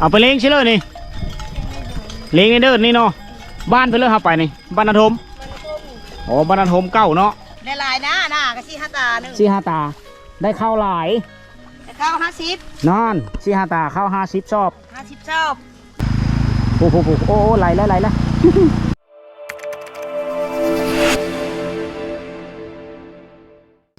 ເອົາໄປເລງຊິເລີຍນີ້ ເລງໃນເດີ່ນນີ້ເນາະ. ບ້ານເພິ່ນເລີຍເຮົາໄປນີ້ ບ້ານນາທົມ. ອໍ ບ້ານນາທົມເກົ່າເນາະ. ຫຼາຍໆນາ ນາກໍສີ່ຫ້າຕາໜຶ່ງ ສີ່ຫ້າຕາ ໄດ້ເຂົ້າຫຼາຍ ໄດ້ເຂົ້າຫ້າສິບ ນັ້ນ ສີ່ຫ້າຕາເຂົ້າຫ້າສິບຊອບ ຫ້າສິບຊອບ. ໂອ້ໂຫ ໂອ້ ໄຫຼແລ້ວ ໄຫຼແລ້ວ.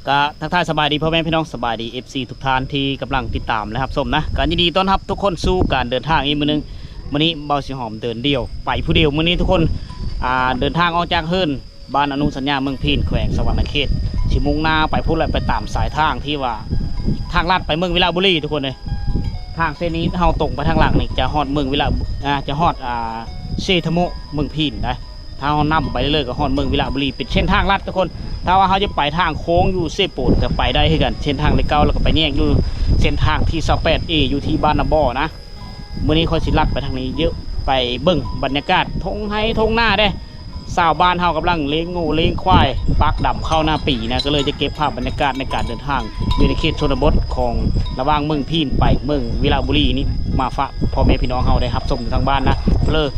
ກະທັກທາຍສະບາຍດີພໍ່ແມ່ພີ່ນ້ອງ ສະບາຍດີເອັຟຊີທຸກທ່ານທີ່ກຳລັງຕິດຕາມ ແລະ ຮັບຊົມນະ. ກະຍິນດີຕ້ອນຮັບທຸກຄົນສູ່ການເດີນທາງອີກມື້ໜຶ່ງ. ມື້ນີ້ເບົາສີຫອມເດີນດ່ຽວໄປຜູ້ດຽວ. ມື້ນີ້ທຸກຄົນ ອ່າ ເດີນທາງອອກຈາກເຮືອນ ບ້ານອະນຸສັນຍາ ເມືອງພີນ ແຂວງສະຫວັນນະເຂດ ຊິມຸ່ງໜ້າໄປພຸ້ນແຫຼະ ໄປຕາມສາຍທາງທີ່ວ່າ ທາງລັດໄປເມືອງວິລະບູລີທຸກຄົນເອີຍ. ທາງເສັ້ນນີ້ເຮົາຕົງໄປທາງຫຼັງນີ້ຈະຮອດເມືອງວິລະ ອ່າ ຈະຮອດ ອ່າ ເຊທະໂມະ ເມືອງພີນໄດ໋. ຖ້າເຮົານຳໄປເລື້ອຍໆກໍຮອດເມືອງວິລະບູລີ ເປັນເສັ້ນທາງລັດທຸກຄົນ. ຖ້າວ່າເຮົາຈະໄປທາງໂຄ້ງຢູ່ເຊໂປນກໍໄປໄດ້ຄືກັນ ເສັ້ນທາງເລກເກົ້າ ແລ້ວກໍໄປແຍກຢູ່ເສັ້ນທາງທີຊາວແປດເອ ຢູ່ທີ່ບ້ານນາບໍ່ນະ. ມື້ນີ້ຂ້ອຍຊິລັດໄປທາງນີ້ເຍາະ ໄປເບິ່ງບັນຍາກາດທົ່ງໄຮ່ທົ່ງນາເດ້. ຊາວບ້ານເຮົາກຳລັງລ້ຽງງົວລ້ຽງຄວາຍ ປັກດຳເຂົ້ານາປີນະ ກໍເລີຍຈະເກັບພາບບັນຍາກາດໃນການເດີນທາງຢູ່ໃນເຂດຊົນນະບົດຂອງລະຫວ່າງເມືອງພີນໄປເມືອງວິລະບູລີນີ້ ມາຝາກພໍ່ແມ່ພີ່ນ້ອງເຮົາໄດ້ຮັບຊົມຢູ່ທາງບ້ານນະ. ເລີຍ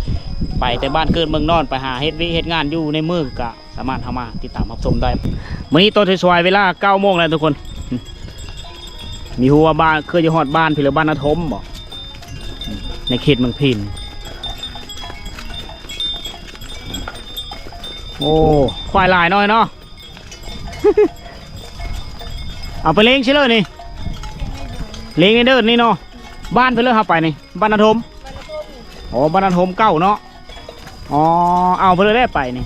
ໄປແຕ່ບ້ານເກີດເມືອງນອນ ໄປຫາເຮັດວຽກເຮັດງານຢູ່ໃນເມືອງ ກະສາມາດເຂົ້າມາຕິດຕາມຮັບຊົມໄດ້. ມື້ນີ້ຕອນສວາຍໆ ເວລາເກົ້າໂມງແລ້ວທຸກຄົນ. ມີຮູ້ວ່າບ້ານ ຄືຈະຮອດບ້ານພີ້ ຫຼື ບ້ານນາທົມບໍ? ໃນເຂດເມືອງພີນ. ໂອ້ ຄວາຍຫຼາຍໜ້ອຍເນາະ. ເອົາໄປເລງຊິເລີຍນີ້ ເລງໃນເດີ່ນນີ້ເນາະ. ບ້ານເພິ່ນເລີຍເຮົາໄປນີ້ ບ້ານນາທົມ. ອໍ ບ້ານນາທົມເກົ່າເນາະ. ອໍ ເອົາໄປເລີຍໄດ້ໄປນີ້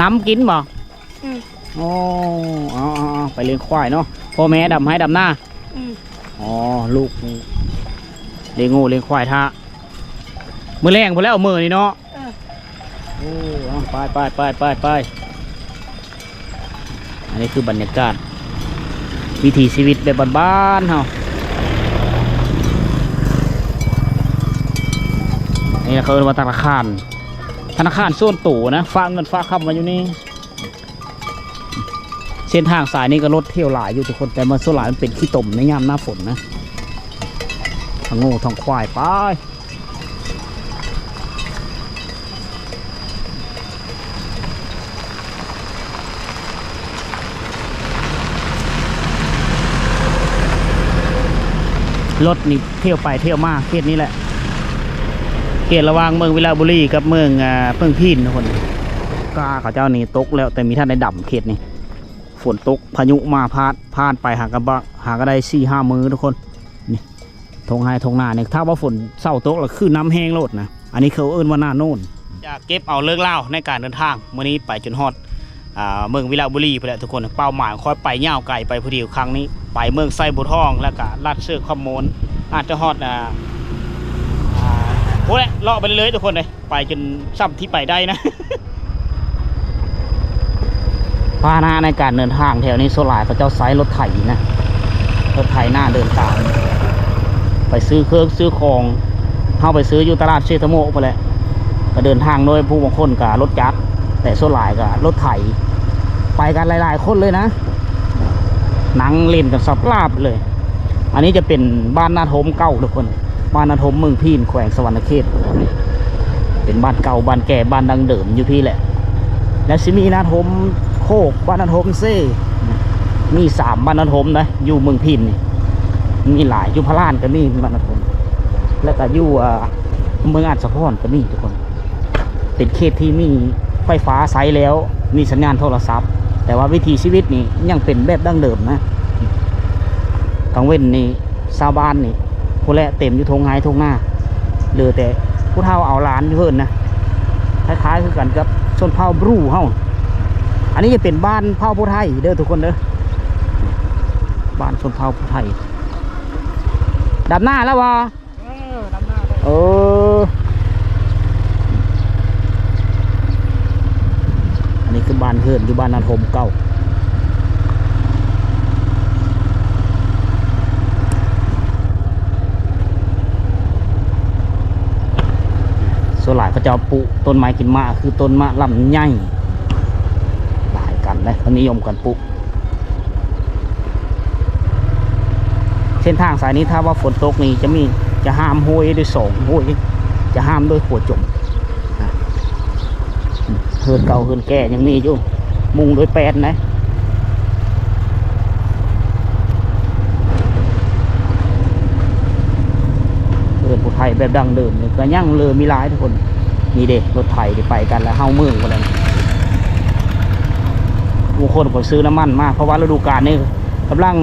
ນຳກິນບໍ່? ອືມ ອໍ ເອົາໆໆ ໄປລ້ຽງຄວາຍເນາະ. ພໍ່ແມ່ດຳໄຮ່ດຳນາ. ອືມ ອໍ ລູກລ້ຽງງົວລ້ຽງຄວາຍຖ້າ ມື້ແລງພຸ້ນແລ້ວ ມື້ນີ້ເນາະ. ເອີ ໂອ້ ເອົາ ໄປໆໆໆ ອັນນີ້ຄືບັນຍາກາດວິຖີຊີວິດແບບບ້ານໆເຮົາ. ນີ້ເຂົາເອີ້ນວ່າທະນາຄານ ທະນາຄານສ່ວນໂຕນະ ຝາກເງິນຝາກຄຳໄວ້ຢູ່ນີ້. ເສັ້ນທາງສາຍນີ້ກໍລົດທ່ຽວຫຼາຍຢູ່ທຸກຄົນ ແຕ່ມັນສ່ວນຫຼາຍມັນເປັນຂີ້ຕົມໃນຍາມໜ້າຝົນນະ. ທັງງົວທັງຄວາຍໄປ. ລົດນີ້ທ່ຽວໄປທ່ຽວມາເຂດນີ້ແຫຼະ ເຂດລະຫວ່າງເມືອງວິລະບູລີກັບເມືອງ ອ່າ ເມືອງພີນທຸກຄົນ. ກ້າເຂົາເຈົ້ານີ້ຕົກແລ້ວ ແຕ່ມີທ່ານໄດ້ດຳເຂດນີ້. ຝົນຕົກ ພາຍຸມາ ຜ່ານ ຜ່ານໄປຫາກະ ຫາກະໄດ້ສີ່ຫ້າມື້ທຸກຄົນ. ນີ້ ທົ່ງໄຮ່ທົ່ງນານີ້ ຖ້າວ່າຝົນເຊົາຕົກແລ້ວຄືນ້ຳແຮງໂລດນະ. ອັນນີ້ເຂົາເອີ້ນວ່າໜ້າໂນນ. ຈະເກັບເອົາເລື່ອງລາວໃນການເດີນທາງມື້ນີ້ໄປຈົນຮອດ ອ່າ ເມືອງວິລະບູລີພຸ້ນແຫຼະທຸກຄົນ. ເປົ້າໝາຍຂ້ອຍໄປຍາວໄກໄປຜູ້ດຽວ ຄັ້ງນີ້ໄປເມືອງໄຊບົວທອງ ແລ້ວກະລັດເຊຄຳໂມນ ອາດຈະຮອດ ອ່າ ອ່າ ພຸ້ນແຫຼະ ເລາະໄປເລື້ອຍໆທຸກຄົນເອີຍ. ໄປຈົນຊ້ຳທີ່ໄປໄດ້ນະ. ພາຫະນະໃນການເດີນທາງແຖວນີ້ ສ່ວນຫຼາຍເຂົາເຈົ້າໃຊ້ລົດໄຖນະ ລົດໄຖນາເດີນຕາມ ໄປຊື້ເຄື່ອງຊື້ຂອງ. ເຮົາໄປຊື້ຢູ່ຕະຫຼາດເຊຕະໂມະພຸ້ນແຫຼະ ກໍເດີນທາງໂດຍ ຜູ້ບາງຄົນກໍລົດຈັກ ແຕ່ສ່ວນຫຼາຍກໍລົດໄຖ ໄປກັນຫຼາຍໆຄົນເລີຍນະ. ນັ່ງຫຼິ້ນກັນສັບລາບເລີຍ. ອັນນີ້ຈະເປັນບ້ານນາທົມເກົ່າທຸກຄົນ ບ້ານນາທົມເມືອງພີນ ແຂວງສະຫວັນນະເຂດ. ເປັນບ້ານເກົ່າ ບ້ານແກ່ ບ້ານດັ້ງເດີມຢູ່ພີ້ແຫຼະ. ແລ້ວຊິມີນາທົມໂຄກ ບ້ານນາທົມເຊ ມີສາມບ້ານນາທົມນະ ຢູ່ເມືອງພີນນີ້ ມີຫຼາຍ. ຢູ່ພະລານກໍມີບ້ານນາທົມ ແລ້ວກໍຢູ່ ອ່າ ເມືອງອາດສະພອນກໍມີທຸກຄົນ. ເປັນເຂດທີ່ມີໄຟຟ້າໃຊ້ແລ້ວ ມີສັນຍານໂທລະສັບ ແຕ່ວ່າວິຖີຊີວິດນີ້ຍັງເປັນແບບດັ້ງເດີມນະ. ກາງເວັນນີ້ຊາວບ້ານນີ້ ຜູ້ແລະເຕັມຢູ່ທົ່ງໄຮ່ທົ່ງນາ ເຫຼືອແຕ່ຜູ້ເຖົ້າເອົາຫຼານຢູ່ເຮືອນນະ. ຄ້າຍໆຄືກັນກັບຊົນເຜົ່າບຣູເຮົາ. ອັນນີ້ຈະເປັນບ້ານເຜົ່າຜູ້ໄທເດີທຸກຄົນເດີ ບ້ານຊົນເຜົ່າຜູ້ໄທ. ດຳນາແລ້ວບໍ່? ເອີ ດຳນາໄດ້ ເອີ ອັນນີ້ຄືບ້ານເຮືອນຢູ່ບ້ານນາທົມເກົ່າ. ສ່ວນຫຼາຍເຂົາເຈົ້າປູກຕົ້ນໄມ້ກິນໝາກ ຄືຕົ້ນໝາກລຳໄຍ ຫຼາຍກັນເດ້ ເຂົານິຍົມກັນປູກ. ເສັ້ນທາງສາຍນີ້ ຖ້າວ່າຝົນຕົກນີ້ຈະມີ ຈະຫ້າມຫ້ວຍດ້ວຍສອງຫ້ວຍ ຈະຫ້າມດ້ວຍຂົວຈົມນະ. ເຮືອນເກົ່າເຮືອນແກ່ຍັງມີຢູ່ ມຸງດ້ວຍແປ້ນນະ. ເຮືອນຜູ້ໄທແບບດັ້ງເດີມນີ້ກໍຍັງເຫຼືອມີຫຼາຍທຸກຄົນ. ນີ້ເດ້ ລົດໄຖທີ່ໄປກັນແລ້ວເຮົາເມືອງພຸ້ນແຫຼະ. ບາງຄົນກໍຊື້ນ້ຳມັນມາ ເພາະວ່າລະດູການນີ້ກຳລັງ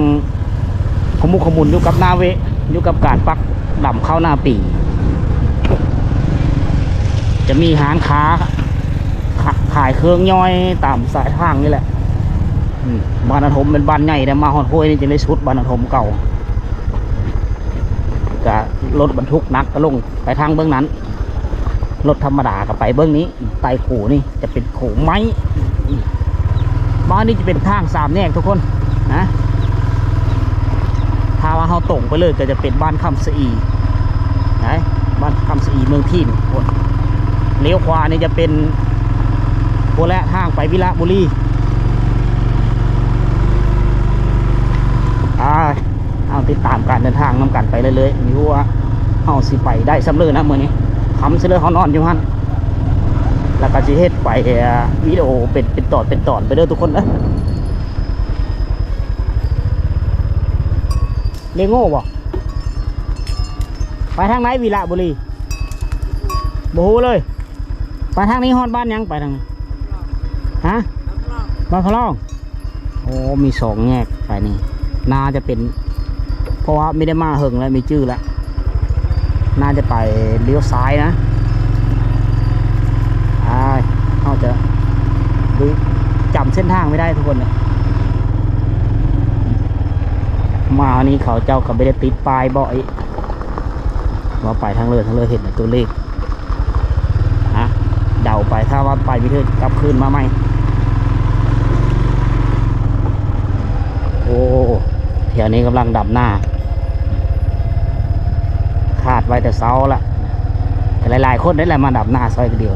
ຂະມຸກຂະມຸນຢູ່ກັບນາເວະ ຢູ່ກັບການປັກດຳເຂົ້ານາປີ. ຈະມີຮ້ານຄ້າ ຂາ- ຂາຍເຄື່ອງຍ່ອຍຕາມສາຍທາງນີ້ແຫຼະ. ອືມ ບ້ານນາທົມເປັນບ້ານໃຫຍ່ເດ້ ມາຮອດຫ້ວຍນີ້ຈຶ່ງໄດ້ສຸດບ້ານນາທົມເກົ່າ. ກະລົດບັນທຸກໜັກກະລົງໄປທາງເບື້ອງນັ້ນ ລົດທຳມະດາກະໄປເບື້ອງນີ້. ໃຕ້ພູນີ້ຈະເປັນພູໄມ້. ບ້ານນີ້ຈະເປັນທາງສາມແຍກທຸກຄົນນະ. ຖ້າວ່າເຮົາຕົງໄປເລີຍກໍຈະເປັນບ້ານຄຳສະອີນະ ບ້ານຄຳສະອີເມືອງພີນພຸ້ນ. ລ້ຽວຂວານີ້ຈະເປັນພຸ້ນແຫຼະ ທາງໄປວິລະບູລີ. ອ່າ ເຮົາຕິດຕາມການເດີນທາງນຳກັນໄປເລື້ອຍໆ ບໍ່ຮູ້ວ່າເຮົາຊິໄປໄດ້ສ່ຳເລີນະມື້ນີ້. ຄ່ຳຊິເລີຍ ເຮົານອນຢູ່ຫັ້ນ ແລ້ວກໍຊິເຮັດໄປ ເອີ່ ວິດີໂອເປັນ ເປັນຕອນ ເປັນຕອນໄປເດີທຸກຄົນເດີ. ເລໂງ່ບໍ່? ໄປທາງໃດ ວິລະບູລີ? ບໍ່ຮູ້ເລີຍ. ໄປທາງນີ້ຮອດບ້ານຫຍັງ? ໄປທາງນີ້ ຮະ? ບ້ານພະລອງ. ໂອ້ ມີສອງແຍກໄປນີ້ ໜ້າຈະເປັນ ເພາະວ່າໄມ່ໄດ້ມາເຫິງແລ້ວ ໄມ່ຈື່ແລ້ວ. ໜ້າຈະໄປລ້ຽວຊ້າຍນະ. ອ້າຍ ເຮົາຈະ ຈຳເສັ້ນທາງໄມ່ໄດ້ທຸກຄົນເອີຍ. ມານີ້ເຂົາເຈົ້າກໍບໍ່ໄດ້ຕິດປ້າຍເບາະອີກ ວ່າໄປທາງເລີ ທາງເລີເຫັນແຕ່ຕົວເລກ. ນະ ເດົາໄປ ຖ້າວ່າໄປບໍ່ຖືກກັບຄືນມາໃໝ່. ໂອ້ ແຖວນີ້ກຳລັງດຳນາ ຄາດໄວ້ແຕ່ເຊົ້າລະ ກໍຫຼາຍໆຄົນໄດ້ແຫຼະມາດຳນາຊ່ອຍກັນດຽວ.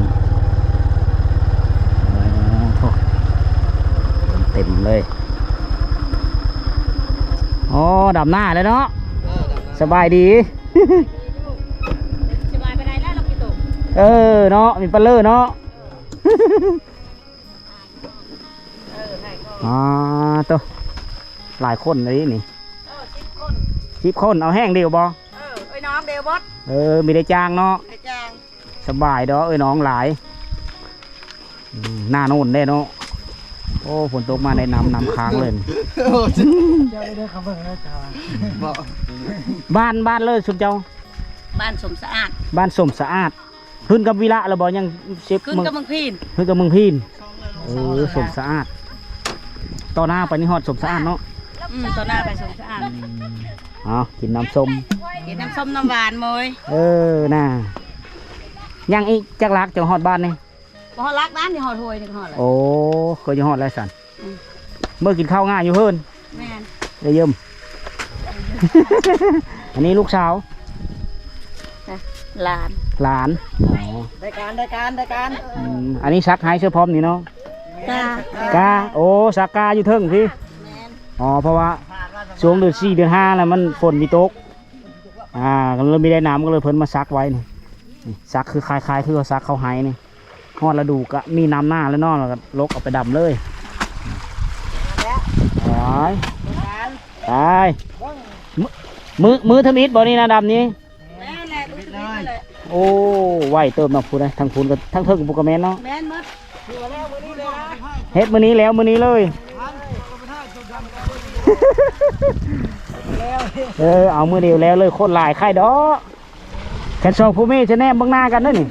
ໂອ້ ເຕັມເລີຍ. ອໍ ດຳນາແລ້ວເນາະ. ເອີ ດຳນາ. ສະບາຍດີ. ສະບາຍປານໃດແລ້ວ ເອີເນາະ ມີປາເລີເນາະ. ອ່າ ໂຕ ຫຼາຍຄົນເລີຍນີ້. ເອີ ສິບຄົນ. ສິບຄົນ ເອົາແຮງດຽວບໍ່? ເອີ ເອີຍນ້ອງດຽວເບິດ. ເອີ ມີແຕ່ຈ້າງເນາະ. ແຕ່ຈ້າງ. ສະບາຍດອກເອີຍນ້ອງຫຼາຍ. ອືມ ໜ້າໂນນແດ່ເນາະ. ໂອ້ ຝົນຕົກມາໄດ້ນ້ຳ ນ້ຳຄ້າງເລີຍ. ເຈົ້າໄດ້ເດີ ເຂົາເບິ່ງແລ້ວເຈົ້າ. ບໍ່ ບ້ານ ບ້ານເລີຊຸມເຈົ້າ? ບ້ານສົມສະອາດ. ບ້ານສົມສະອາດ. ຂຶ້ນກັບວິລະແລ້ວບໍ່? ຍັງເຊັບ ຂຶ້ນກັບເມືອງພີນ. ຂຶ້ນກັບເມືອງພີນ. ເອີ ສົມສະອາດ. ຕໍ່ໜ້າໄປນີ້ຮອດສົມສະອາດເນາະ. ອືມ ຕໍ່ໜ້າໄປສົມສະອາດ. ອືມ ເອົາ ກິນນ້ຳສົ້ມ ກິນນ້ຳສົ້ມນ້ຳຫວານເມຍ. ເອີ ນະ ຍັງອີກຈັກຫຼັກຈະຮອດບ້ານນີ້? ບໍ່ຮອດຫຼັກນັ້ນ ນີ້ຮອດຫ້ວຍນີ້ກໍຮອດແລ້ວ. ໂອ້ ກໍຈະຮອດແລ້ວຊັ້ນ. ອືມ ເມື່ອກິນເຂົ້າງ່າຍຢູ່ເຮືອນ. ແມ່ນ. ໄດ້ຢ້ຽມ. ອັນນີ້ລູກສາວ? ນະ ຫຼານ. ຫຼານ. ອໍ ໄດ້ການ ໄດ້ການ ໄດ້ການ. ອືມ ອັນນີ້ສັກໃຫ້ເສື້ອພ້ອມນີ້ເນາະ. ກາ ກາ. ໂອ້ ສັກກາຢູ່ເທິງພີ້. ແມ່ນ. ອໍ ເພາະວ່າຊ່ວງເດືອນສີ່ເດືອນຫ້ານະ ມັນຝົນມີຕົກ ອ່າ ກໍເລີຍມີໄດ້ນ້ຳ ກໍເລີຍເພິ່ນມາສັກໄວ້ນີ້. ນີ້ສັກຄືຄ້າຍໆຄືເຂົາສັກເຂົ້າໄຮ່ນີ້. ຮອດລະດູກະມີນ້ຳໜ້າແລ້ວເນາະ ແລ້ວກໍລົກເອົາໄປດຳເລີຍ. ໂອ້ຍ ຕາຍ. ມື້ ມື້ ມື້ທຳອິດບໍ່ນີ້ນະ ດຳນີ້? ແມ່ນແຫຼະ ມື້ທຳອິດແຫຼະ. ໂອ້ ໄວເຕີບເນາະ. ພຸ້ນນະ ທາງພຸ້ນກໍ ທາງເທິງພຸ້ນກໍແມ່ນເນາະ. ແມ່ນໝົດ. ເຮັດມື້ນີ້ແລ້ວ ມື້ນີ້ເລີຍ. ເອີ ເອົາມື້ດຽວແລ້ວເລີຍ. ຄົນຫຼາຍໄຄດອກ. ຄັນສອງຜົວເມຍຈະແນມເບິ່ງໜ້າກັນເດີນີ້.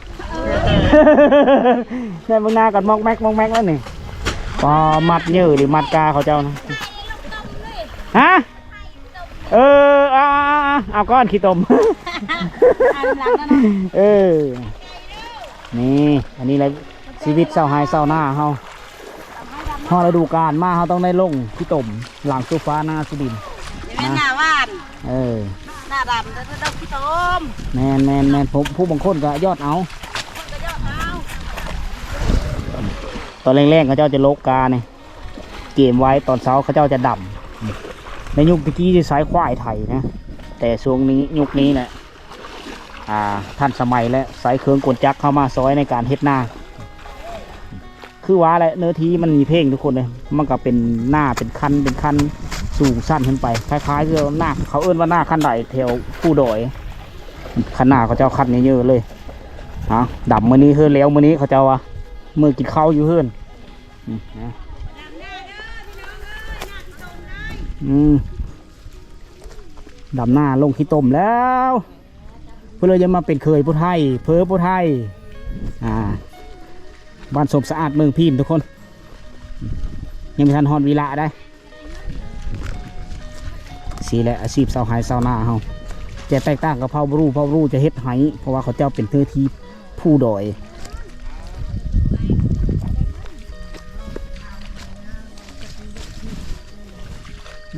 ແນມເບິ່ງໜ້າກັນ ມອກແມັກ ມອກແມັກແລ້ວນີ້. ປາ ມັດເຍີະ ຫຼືມັດກາເຂົາເຈົ້ານະ. ຮະ? ເອີ ເອົາ ເອົາ ເອົາ ເອົາ ເອົາກ້ອນຂີ້ຕົມ. ເອີ ນີ້ ອັນນີ້ແຫຼະຊີວິດຊາວໄຮ່ຊາວນາເຮົາ. ຮອດລະດູການມາ ເຮົາຕ້ອງໄດ້ລົງຂີ້ຕົມຫຼັງສູ່ຟ້າໜ້າສູ່ດິນ. ນີ້ແມ່ນ ນະ ໜ້າຫວານ. ເອີ ໜ້າດຳ ແຕ່ດອກຂີ້ຕົມ. ແມ່ນໆໆ ຜູ້ ຜູ້ບາງຄົນກໍຢອດເອົາ. ຕອນແລງໆ ເຂົາເຈົ້າຈະລົກການີ້ ກຽມໄວ້ ຕອນເຊົ້າເຂົາເຈົ້າຈະດຳ. ໃນຍຸກແຕ່ກີ້ຊິໃຊ້ຄວາຍໄຖນະ ແຕ່ຊ່ວງນີ້ ຍຸກນີ້ແຫຼະ ອ່າ ທັນສະໄໝ ແລະ ໃຊ້ເຄື່ອງກົນຈັກເຂົ້າມາຊ່ອຍໃນການເຮັດນາ. ຄືວ່າແຫຼະ ເນື້ອທີ່ມັນມີເພງທຸກຄົນເລີຍ ມັນກໍເປັນນາເປັນຄັນເປັນຄັນ ສູງຊັນຂຶ້ນໄປ ຄ້າຍໆຄືນາ ເຂົາເອີ້ນວ່ານາຄັນໄດແຖວພູດອຍ. ຄັນນາເຂົາເຈົ້າຄັນເຍີະໆເລີຍ. ເອົາ ດຳມື້ນີ້ເຮີ້ ແລ້ວມື້ນີ້ເຂົາເຈົ້າວ່າ ມື້ກິນເຂົ້າຢູ່ເຮືອນ. ອືມ ອືມ ດຳນາລົງຂີ້ຕົມແລ້ວ. ເພິ່ນເລີຍຈະມາເປັນເຂີຍຜູ້ໄທ ເຜີຜູ້ໄທ ອ່າ ບ້ານສົມສະອາດເມືອງພີນທຸກຄົນ. ຍັງບໍ່ທັນຮອດວິລະໄດ໋. ຊີ້ແຫຼະ ອາຊີບຊາວໄຮ່ຊາວນາເຮົາ ຈະແຕກຕ່າງກັບເຜົ່າບຣູ. ເຜົ່າບຣູຈະເຮັດໄຮ່ ເພາະວ່າເຂົາເຈົ້າເປັນເນື້ອທີ່ພູດອຍ.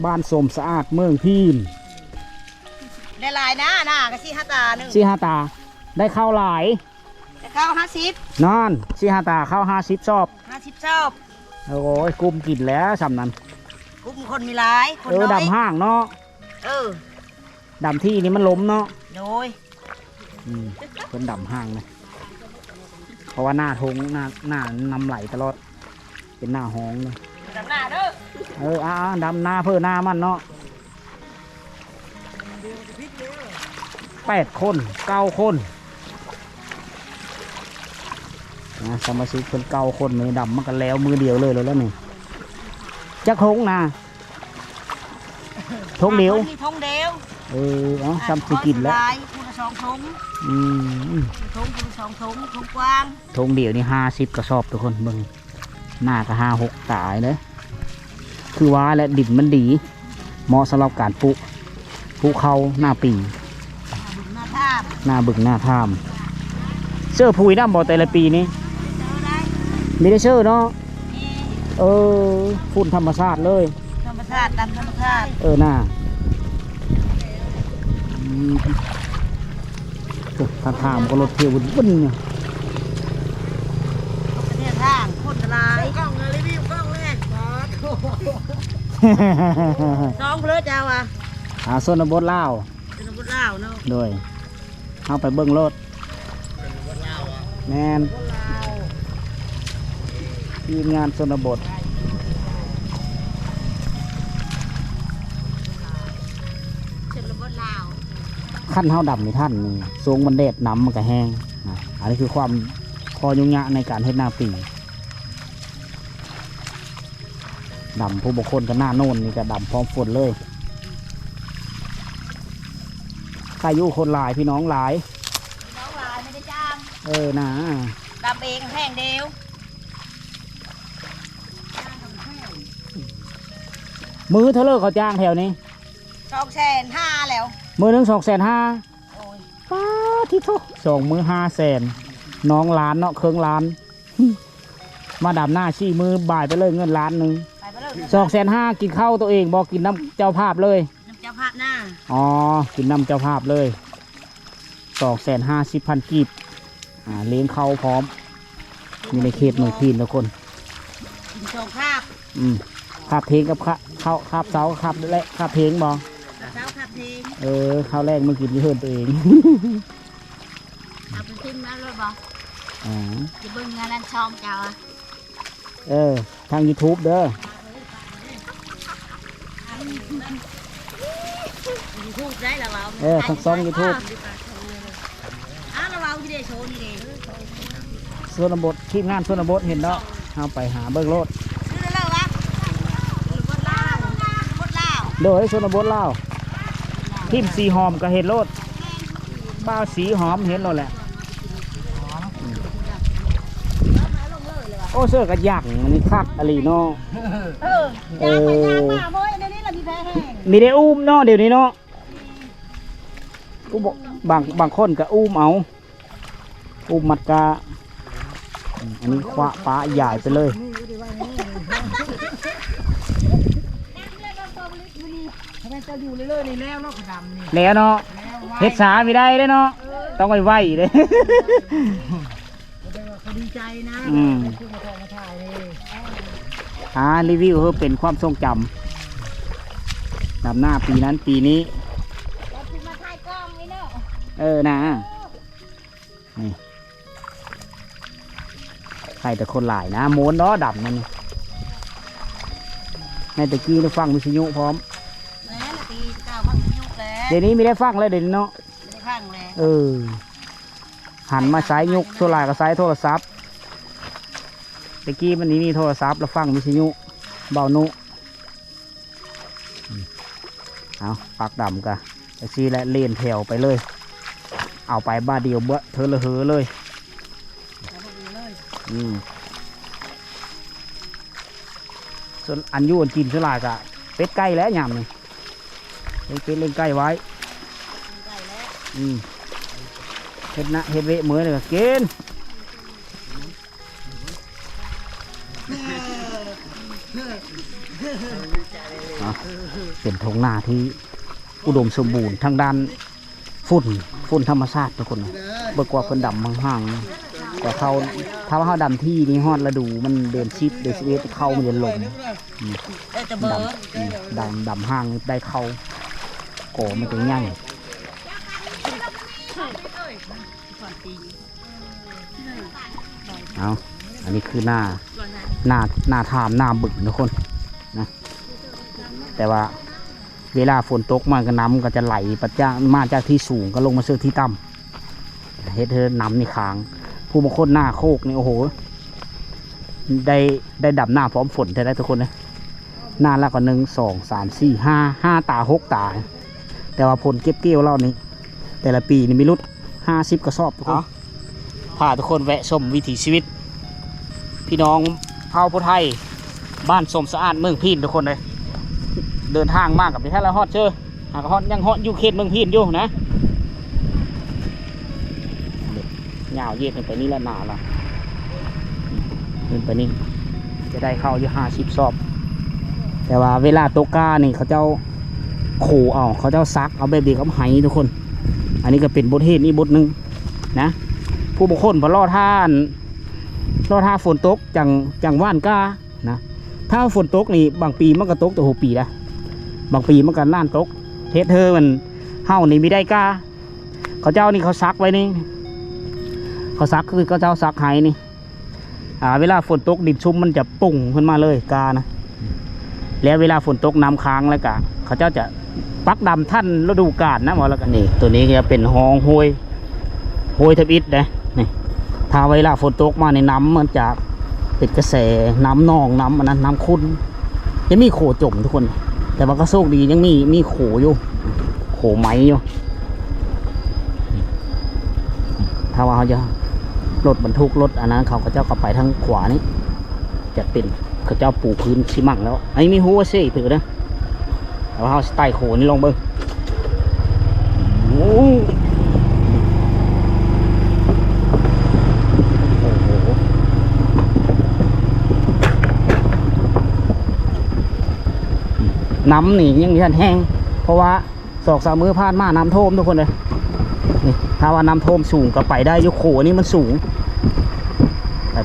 ບ້ານສົມສະອາດເມືອງພີນ ໄດ້ຫຼາຍນາ ນາກໍສີ່ຫ້າຕາໜຶ່ງ ສີ່ຫ້າຕາ ໄດ້ເຂົ້າຫຼາຍ ໄດ້ເຂົ້າຫ້າສິບ ນັ້ນ ສີ່ຫ້າຕາ ເຂົ້າຫ້າສິບຊອບ ຫ້າສິບຊອບ. ໂອ້ຍ ກຸ້ມກິນແລ້ວຊ່ຳນັ້ນ ກຸ້ມຄົນມີຫຼາຍ ຄົນ ເອີ ນ້ອຍ ດຳຫ້າງເນາະ. ເອີ ດຳທີ່ນີ້ມັນລົມເນາະ. ໂດຍ ອືມ ເພິ່ນດຳຫ້າງນະ ເພາະວ່າໜ້າທົ່ງ ໜ້າ ໜ້ານ້ຳໄຫຼຕະຫຼອດ ເປັນໜ້າຮ້ອງເນາະ. ດຳນາເດີ ເອີ ອ່າ ດຳນາເພີນາມັນເນາະ. ແປດຄົນ ເກົ້າຄົນນະ ສະມາຊິກເພິ່ນເກົ້າຄົນນີ້ ດຳມັນກໍແລ້ວມື້ດຽວເລີຍແລ້ວນີ້. ຈັກຖົງນະ? ຖົງດຽວ ເພິ່ນມີຖົງດຽວ. ເອີ ເອົາ ຊ່ຳຊິກິນແລ້ວ ຜູ້ລະສອງຖົງ. ອືມ ຖົງ ຜູ້ລະສອງຖົງ ຖົງກວ້າງ. ຖົງດຽວນີ້ຫ້າສິບກະສອບທຸກຄົນ ເບິ່ງ ນາກໍຫ້າຫົກຕາເດ້. ຄືວ່າແຫຼະ ດິນມັນດີ ເໝາະສຳລັບການປູກ ປູກເຂົ້າໜ້າປີ ໜ້າບຸງໜ້າທາມ ໜ້າບຶງໜ້າທາມ. ເຊື້ອປຸ໋ຍນຳບໍ່ແຕ່ລະປີນີ້? ມີແຕ່ເຊື້ອເນາະ. ເອີ ຝຸ່ນທຳມະຊາດເລີຍ ທຳມະຊາດ ດຳທຳມະຊາດ. ເອີ ນາ ອືມ ໂອ້ ທາງທາງມັນກໍລົດທ່ຽວວຶ່ນໆຢູ່ ປະເທດທາງຄົນຫຼາຍ. ກ້ອງ ຣີວິວກ້ອງແລກ ສອງເລີຍເຈົ້າວ່າ ອ່າ ຊົນນະບົດລາວ ຊົນນະບົດລາວເນາະ. ໂດຍ ເຮົາໄປເບິ່ງໂລດ. ແມ່ນ ທີມງານຊົນນະບົດ ຊົນນະບົດລາວ. ຄັນເຮົາດຳບໍ່ທັນນີ້ ຊ່ວງມັນແດດນຳມັນກະແຫ້ງນະ. ອັນນີ້ຄືຄວາມຂໍ້ຫຍຸ້ງຍາກໃນການເຮັດນາປີ. ດຳ ຜູ້ບາງຄົນກໍໜ້າໂນ້ນນີ້ກໍດຳພ້ອມຝົນເລີຍ. ໃຄຢູ່ຄົນຫຼາຍ ພີ່ນ້ອງຫຼາຍ ພີ່ນ້ອງຫຼາຍ ໄມ່ໄດ້ຈ້າງ. ເອີ ນາ ດຳເອງແຮງດຽວ. ມື້ເທົ່າໃດເຂົາຈ້າງແຖວນີ້? ສອງແສນຫ້າແລ້ວ ມື້ໜຶ່ງສອງແສນຫ້າ. ໂອ້ຍ ປາດທິໂທ ສອງມື້ຫ້າແສນ ນ້ອງລ້ານເນາະ ເຄິ່ງລ້ານ. ມາດຳນາສີ່ມື້ ບາຍໄປເລີຍເງິນລ້ານໜຶ່ງ. ສອງແສນຫ້າ ກິນເຂົ້າໂຕເອງບໍ່ ກິນນຳເຈົ້າພາບເລີຍ? ນຳເຈົ້າພາບນາ. ອໍ ກິນນຳເຈົ້າພາບເລີຍ ສອງແສນຫ້າສິບພັນກີບ. ອ່າ ລ້ຽງເຂົ້າພ້ອມ ຢູ່ໃນເຂດເມືອງພີນທຸກຄົນ. ກິນສອງຄາບ. ອືມ ຄາບເທງກັບຄາບເຂົ້າ ຄາບເຊົ້າຄາບແລງ ຄາບເທງບໍ່? ຄາບເຊົ້າຄາບເທງ. ເອີ ຄາບແລງມາກິນຢູ່ເຮືອນໂຕເອງ. ເອົາໄປຖິ້ມເອົາໂລດບໍ່? ອໍ ຊິເບິ່ງເຮືອນນັ້ນຊ່ອງເຈົ້າ. ເອີ ທາງຢູທູບເດີ. ຢູທູບໄດ້ລະເວົ້າ. ເອີ ທາງຊ່ອງຢູທູບ. ອ້າວ ລະເວົ້າຢູ່ເດ ໂຊນີ້ເດ ຊົນນະບົດ ທີມງານຊົນນະບົດເຫັນເນາະ. ເຮົາໄປຫາເບິ່ງໂລດ. ຊື່ເລີຍວະ ຄົນລາວ ຄົນລາວ. ໂດຍ ຊົນນະບົດລາວ. ທີມສີຫອມກໍເຫັນໂລດ ບ່າວສີຫອມເຫັນໂລດແຫຼະ. ໂອ້ ເສື້ອກະຍັງ ມັນຄັກອີ່ຫຼີເນາະ. ເອີ ເອີ ຍ່າງໄປຍ່າງມາ ເວີ້ຍ ດຽວນີ້ລະມີແພແຮງ ມີໄດ້ອຸ້ມເນາະ ດຽວນີ້ເນາະ. ຜູ້ບາງ ບາງຄົນກະອຸ້ມເອົາ ອຸ້ມມັດກະ. ອັນນີ້ຄວ້າປ້າຢາຍໄປເລີຍ. ແລ້ວເນາະ ເຮັດສາມີໄດ້ເດ້ເນາະ. ເອີ ຕ້ອງໄວໆເດ້. ແຕ່ວ່າເຂົາດີໃຈນະ ອືມ ເຂົາມາຖ່າຍນີ້. ອ່າ ຣີວິວເພື່ອເປັນຄວາມຊົງຈຳ ດຳນາປີນັ້ນປີນີ້. ເອີ ນະ ນີ້ ໃຫ້ແຕ່ຄົນຫຼາຍນະ ມ່ວນເນາະ ດຳນັ້ນນີ້. ໃນແຕ່ກີ້ໄດ້ຟັງວິທະຍຸພ້ອມ ແມ່ນ ແຕ່ກີ້ເຈົ້າຟັງວິທະຍຸແລ້ວ ດຽວນີ້ມີໄດ້ຟັງແລ້ວ ດຽວນີ້ເນາະ ໄດ້ຟັງແລ້ວ. ເອີ ຫັນມາໃຊ້ຍຸກ ສ່ວນຫຼາຍກໍໃຊ້ໂທລະສັບ. ແຕ່ກີ້ມັນນີ້ມີໂທລະສັບ ແລ້ວຟັງວິທະຍຸ ເບົານຸ. ອືມ ເອົາ ປັກດຳກະຈັ່ງຊີ້ແຫຼະ ເລນແຖວໄປເລີຍ ເອົາໄປບາດດຽວເບິດ ເທີລະເຫີເລີຍ. ອືມ ສ່ວນອັນຢູ່ອັນກິນສ່ວນຫຼາຍກະເປັດໄກ່ແຫຼະຍາມນີ້ ລ້ຽງເປັດລ້ຽງໄກ່ໄວ້. ອືມ ເຮັດນະ ເຮັດເວະເມື່ອຍແລ້ວກະກິນ. ເປັນທົ່ງນາທີ່ອຸດົມສົມບູນທາງດ້ານຝຸ່ນ ຝຸ່ນທຳມະຊາດທຸກຄົນ. ເບິ່ງວ່າເພິ່ນດຳຫ່າງໆ ແຕ່ເຂົ້າ ຖ້າວ່າເຮົາດຳທີ່ນີ້ ຮອດລະດູມັນເດືອນສິບ ເດືອນສິບເອັດ ເຂົ້າມັນຈະລົງ. ອືມ ດຳ ອືມ ດຳ ດຳຫ່າງໄດ້ເຂົ້າ ກໍມັນຈະໃຫຍ່. ເອົາ ອັນນີ້ຄືໜ້າ ໜ້າ ໜ້າຖ້ຳ ໜ້າບຶງທຸກຄົນນະ. ແຕ່ວ່າເວລາຝົນຕົກມາກໍ ນ້ຳກໍຈະໄຫຼມາຈາກ ມາຈາກທີ່ສູງກໍລົງມາເຊິ່ງທີ່ຕ່ຳ ເຮັດໃຫ້ນ້ຳນີ້ຄ້າງ. ຜູ້ບາງຄົນໜ້າໂຄກນີ້ ໂອ້ໂຫ ໄດ້ ໄດ້ດຳນາພ້ອມຝົນແທ້ໄດ໋ທຸກຄົນເອີຍ. ນານລະກໍໜຶ່ງ ສອງ ສາມ ສີ່ ຫ້າ ຫ້າຕາ ຫົກຕາ ແຕ່ວ່າຜົນເກັບກ່ຽວລາວນີ້ ແຕ່ລະປີນີ້ມີຫຼຸດຫ້າສິບກະສອບທຸກຄົນ. ເອົາ ພາທຸກຄົນແວະຊົມວິຖີຊີວິດພີ່ນ້ອງເຜົ່າຜູ້ໄທ ບ້ານສົມສະອາດ ເມືອງພີນທຸກຄົນເອີຍ. ເດີນທາງມາກໍໄປແທ້ລະ ຮອດເຊີ ຫາກໍຮອດ ຍັງຮອດຢູ່ເຂດເມືອງພີນຢູ່ນະ. ຍາວເຍດຂຶ້ນໄປນີ້ລະ ໜາລະ ຂຶ້ນໄປນີ້ຈະໄດ້ເຂົ້າຢູ່ຫ້າສິບສອບ. ແຕ່ວ່າເວລາຕົກກ້ານີ້ ເຂົາເຈົ້າໂຂເອົາ ເຂົາເຈົ້າສັກເອົາແບບດຽວກັບໄຫທຸກຄົນ. ອັນນີ້ກໍເປັນບົດຮຽນອີກບົດໜຶ່ງນະ. ຜູ້ບາງຄົນເພິ່ນລໍຖ້າ ລໍຖ້າຝົນຕົກຈັ່ງ ຈັ່ງຫວ່ານກ້ານະ. ຖ້າຝົນຕົກນີ້ ບາງປີມັນກໍຕົກແຕ່ຫົວປີນະ ບາງປີມັນກໍນານຕົກ ເຮັດໃຫ້ມັນ ເຮົານີ້ມີໄດ້ກ້າ. ເຂົາເຈົ້ານີ້ເຂົາສັກໄວ້ນີ້ ເຂົາສັກຄືເຂົາເຈົ້າສັກໄຫນີ້ ອ່າ ເວລາຝົນຕົກດິນຊຸ່ມມັນຈະປຸ້ງຂຶ້ນມາເລີຍກ້ານະ. ແລ້ວເວລາຝົນຕົກນ້ຳຄ້າງແລ້ວກະ ເຂົາເຈົ້າຈະປັກດຳທັນລະດູການນະ ວ່າແລ້ວກະ. ນີ້ ໂຕນີ້ຈະເປັນຮ່ອງຫ້ວຍ ຫ້ວຍທຳອິດເດ້ນີ້. ຖ້າເວລາຝົນຕົກມານີ້ ນ້ຳມັນຈະເປັນກະແສ ນ້ຳໜອງ ນ້ຳອັນນັ້ນ ນ້ຳຂຸ່ນ ຈະມີໂຂຈົມທຸກຄົນ. ແຕ່ວ່າກໍໂຊກດີຍັງມີ ມີໂຂຢູ່ ໂຂໄມ້ຢູ່. ຖ້າວ່າເຮົາຈະ ລົດບັນທຸກ ລົດອັນນັ້ນ ເຂົາ ເຂົາເຈົ້າກໍໄປທາງຂວານີ້ ຈະເປັນ ເຂົາເຈົ້າປູພື້ນຊີມັງແລ້ວ. ອັນນີ້ມີຮູ້ວ່າເຊຖືເດີ ແຕ່ວ່າເຮົາຊິໄຕ່ໂຂນີ້ລົງເບິ່ງ. ໂອ້ ໂອ້ໂຫ ນ້ຳນີ້ຍັງບໍ່ທັນແຫ້ງ ເພາະວ່າ ສອງສາມມື້ຜ່ານມານ້ຳຖ້ວມທຸກຄົນເອີຍ. ນີ້ ຖ້າວ່ານ້ຳຖ້ວມສູງກໍໄປໄດ້ຢູ່ ໂຂນີ້ມັນສູງ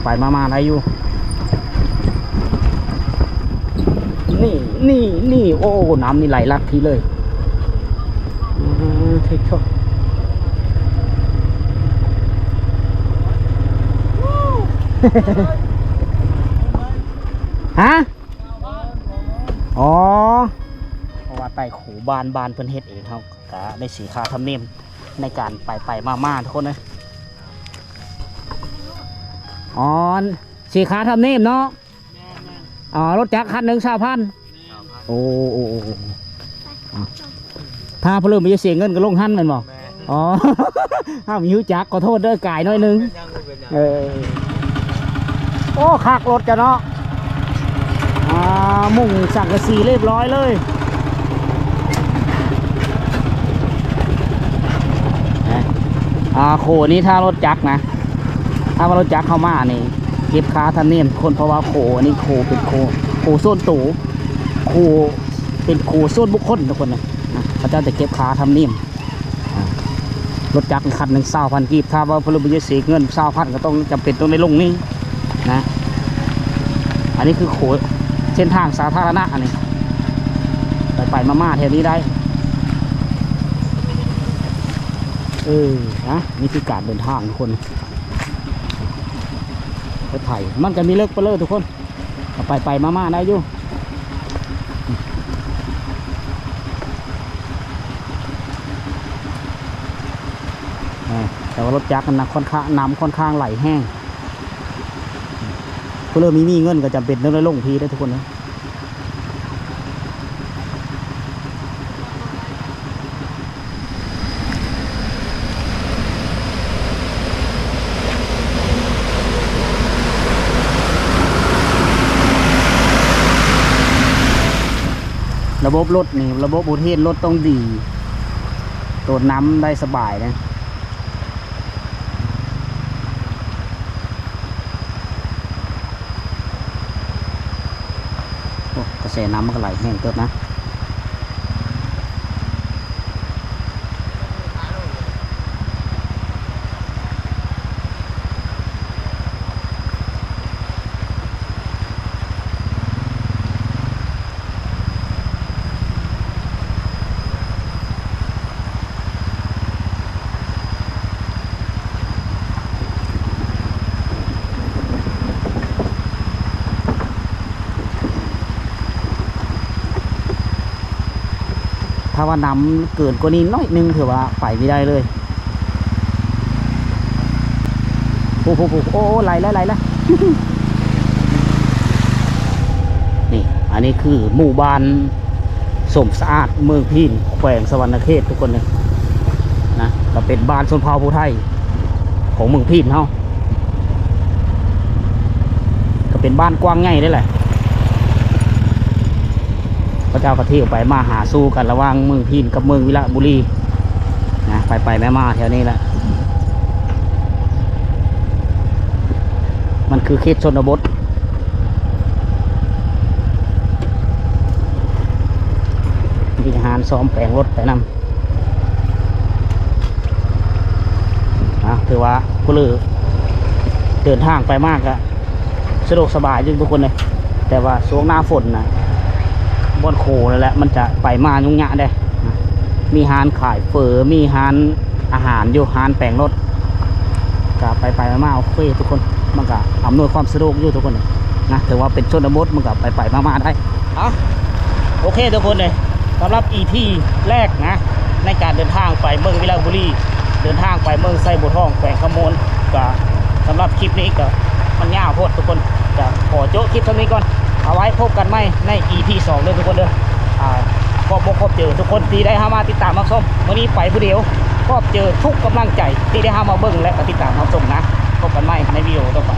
ໄປໆມາໆໄດ້ຢູ່. ນີ້ ນີ້ ນີ້ ໂອ້ ນ້ຳນີ້ໄຫຼຫຼັກທີ່ເລີຍ. ອືມ ທິດໂທ ຮະ? ອໍ ເພາະວ່າໄຕ່ໂຂບ້ານ ບ້ານເພິ່ນເຮັດເອງ ເຮົາກະໄດ້ເສຍຄ່າທຳນຽມໃນການໄປໆມາໆ ທຸກຄົນເອີຍ. ອໍ ເສຍຄ່າທຳນຽມເນາະ. ແມ່ນໆ ອໍ ລົດຈັກຄັນໜຶ່ງຊາວພັນ. ໂອ້ ໂອ້ ໂອ້ ຖ້າຜູ້ເລີ່ມໄປເສຍເງິນກໍລົງຫັ້ນແມ່ນບໍ່? ແມ່ນ. ອໍ ເຮົາມີຮູ້ຈັກ ຂໍໂທດເດີ ກາຍໜ້ອຍໜຶ່ງ. ເອີ ໂອ້ ຄັກລົດເຈົ້າເນາະ. ອ່າ ມຸງສັງກະສີລຽບຮ້ອຍເລີຍ. ອ່າ ໂຂນີ້ຖ້າລົດຈັກນະ ຖ້າວ່າລົດຈັກເຂົ້າມານີ້ ເກັບຄ່າທຳນຽມທຸກຄົນ ເພາະວ່າໂຂອັນນີ້ໂຂເປັນໂຂ ໂຂສ່ວນໂຕ ໂຂເປັນໂຂສ່ວນບຸກຄົນທຸກຄົນນະ ເຂົາເຈົ້າຈະເກັບຄ່າທຳນຽມ. ອ່າ ລົດຈັກຄັນໜຶ່ງຊາວພັນກີບ ຖ້າວ່າເພິ່ນບໍ່ຢາກເສຍເງິນຊາວພັນ ກໍຕ້ອງ ຈຳເປັນຕ້ອງໄດ້ລົງນີ້ນະ. ອັນນີ້ຄືໂຂເສັ້ນທາງສາທາລະນະ ອັນນີ້ໄປໆມາໆແຖວນີ້ໄດ້. ເອີ ເອີ ນະ ວິທີການເດີນທາງທຸກຄົນ ລົດໄຖ ມັນກະມີເລິກໄປເລີຍທຸກຄົນ ກະໄປໄປມາມາໄດ້ຢູ່ ແຕ່ວ່າລົດຈັກນະ ຂ້ອນຂ້າງ ນ້ຳຂ້ອນຂ້າງໄຫຼແຮງ ຜູ້ເລີ່ມມີ ມີເງິນກໍຈຳເປັນຕ້ອງໄດ້ລົງພີ້ເດ້ທຸກຄົນເອີຍ. ລະບົບລົດນີ້ ລະບົບອຸເທນລົດຕ້ອງດີ ໂຕນນຳໄດ້ສະບາຍເດ້. ໂອ້ ກະແສນ້ຳມັນກະໄຫຼແຮງເຕີບນະ. ຖ້າວ່ານ້ຳເກີນກວ່ານີ້ໜ້ອຍໜຶ່ງ ຖືວ່າໄປບໍ່ໄດ້ເລີຍ. ໂອ້ໂຫ ໂອ້ ໄຫຼແລ້ວ ໄຫຼແລ້ວ ນີ້ ອັນນີ້ຄືໝູ່ບ້ານສົມສະອາດ ເມືອງພີນ ແຂວງສະຫວັນນະເຂດ ທຸກຄົນເອີຍ ນະ ກະເປັນບ້ານຊົນເຜົ່າຜູ້ໄທຂອງເມືອງພີນເຮົາ ກະເປັນບ້ານກວ້າງໃຫຍ່ເດ້ແຫຼະ. ເຂົາເຈົ້າກະທຽວໄປມາຫາສູ່ກັນລະຫວ່າງເມືອງພີນກັບເມືອງວິລະບູລີນະ ໄປໆມາໆແຖວນີ້ແຫຼະ ມັນຄືເຂດຊົນນະບົດ ມີຮ້ານສ້ອມແປງລົດໄປນຳ. ອ່າ ຖືວ່າຜູ້ເລີເດີນທາງໄປມາກະສະດວກສະບາຍຢູ່ທຸກຄົນເລີຍ ແຕ່ວ່າຊ່ວງໜ້າຝົນນະ ບ່ອນໂຄງນັ້ນແຫຼະ ມັນຈະໄປມາຫຍຸ້ງຍາກເດ້ ມີຮ້ານຂາຍເຝີ ມີຮ້ານອາຫານຢູ່ ຮ້ານແປງລົດ ກະໄປໆມາໆ ໂອເຄທຸກຄົນ ມັນກະອຳນວຍຄວາມສະດວກຢູ່ທຸກຄົນນະ ຖືວ່າເປັນຊົນນະບົດ ມັນກະໄປໆມາໆໄດ້. ເອົາ ໂອເຄທຸກຄົນເອີຍ ສຳລັບອີພີແລກນະ ໃນການເດີນທາງໄປເມືອງວິລະບູລີ ເດີນທາງໄປເມືອງໄຊບົວທອງ ແຂວງຄຳມ່ວນ ກະສຳລັບຄລິບນີ້ກະມັນຍາວໂພດທຸກຄົນ ກະຂໍໂຈະຄລິບສ່ຳນີ້ກ່ອນ ເອົາໄວ້ພົບກັນໃໝ່ໃນອີພີສອງເດີທຸກຄົນເດີ. ອ່າ ຂອບອົກຂອບໃຈທຸກຄົນທີ່ໄດ້ເຂົ້າມາຕິດຕາມຮັບຊົມ ມື້ນີ້ໄປຜູ້ດຽວ ຂອບໃຈທຸກກຳລັງໃຈທີ່ໄດ້ເຂົ້າມາເບິ່ງ ແລະ ກະຕິດຕາມຮັບຊົມນະ ພົບກັນໃໝ່ໃນວິດີໂອຕໍ່ໄປ.